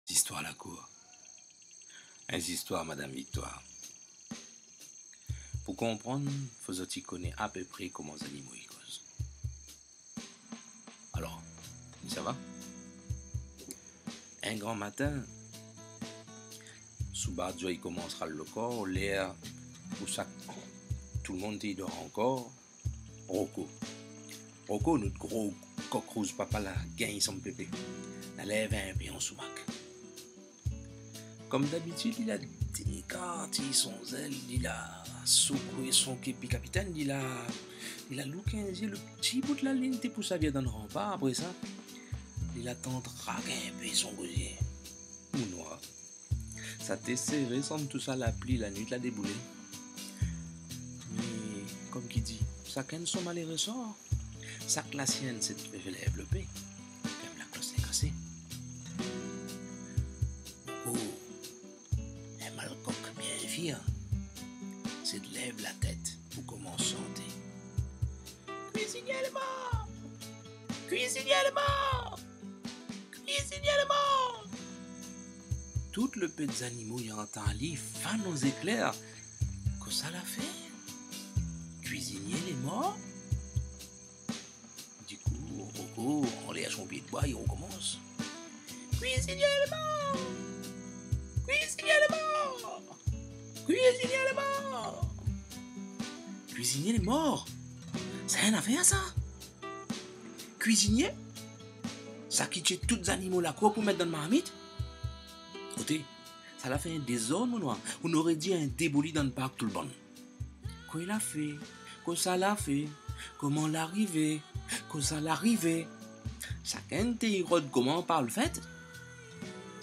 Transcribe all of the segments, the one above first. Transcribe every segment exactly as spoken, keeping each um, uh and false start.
Zistoir la kour. In zistoir Madam Viktoir. Pou konprann, fo zot i koné apépré koman zanimo i koz. Alor, sa va ? In gran matin, Soubarzo i komans ral lo kor, lèr ousa tout lo moun té i dor ankor, Roko. Roko, nout gro kok rouz papa la gingn son pépé. La lèv in pé an soumak. Kom dabitid, li la dékartiy son zèl, li la sokwé son képi kapitèn, li la, li la louk in zié lo ti bout lalinn té pou savir dann ranpar. Apré sa, li la tann trak in pé son gozié. Mounoir. Sa té séré, sanm tousa la pli la nuit la déboulé. Mé, kom ki di, sakinn son maléré sor. Sak la sienn, sé d'fé lèv lo pé, kom la klos lé kasé. Oh, in malkok bien fir, sé d'lèv la tèt pou komans shanté. Kuizinié lé mor ! Kuizinié lé mor ! Kuizinié lé mor ! Tout lo pé zanimo i antann ali fann an zéklèr. Kosa la fé ? Kuizinié lé mor ? Dikou, Roko, anlèr son pié d'boi, i rokomans. Kuizinié lé mor ! Kuizinié lé mor ! Kuizinié lé mor ! Kuizinié lé mor ! Sa in afèr sa ! Kuizinié, sa ki tié tout zanimo la kour pou mèt dann marmit. Oté, sa la fé in dézord, Mounoir. Ou noré di in déboli dann park toulbann. Kosa la fé ? Kosa la fé ? Koman la rivé ? Kosa la rivé ? Sakinn té i rod koman parl fèt.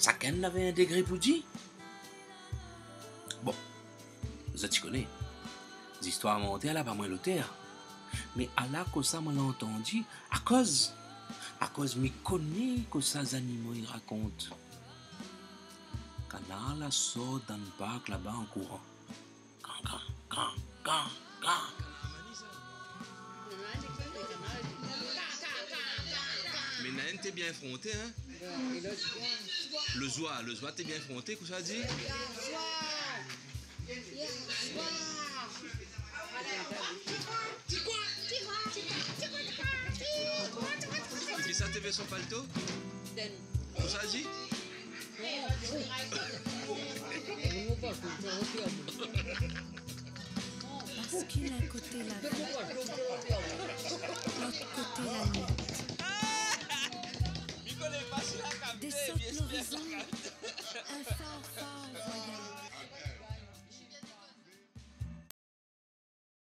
Sakinn lavé in dégré pou di. Bon, zot i koné, zistoir manté, la pa moin lotèr. Mé ala kosa moin la antandi, akoz, akoz mi koné kosa zanimo i rakont. Kanar la sort dann park laba an kouran. Kan, kan, kan, kan, kan. Mé na inn té bien fronté, in ? Lo zoi, lo zoi té bien fronté, kosa di ? Kisa té vé son palto ? Kosa di ? Baskil in koté la vi, lot koté la nuit. Désert l'horizon, un fort, fort voyage.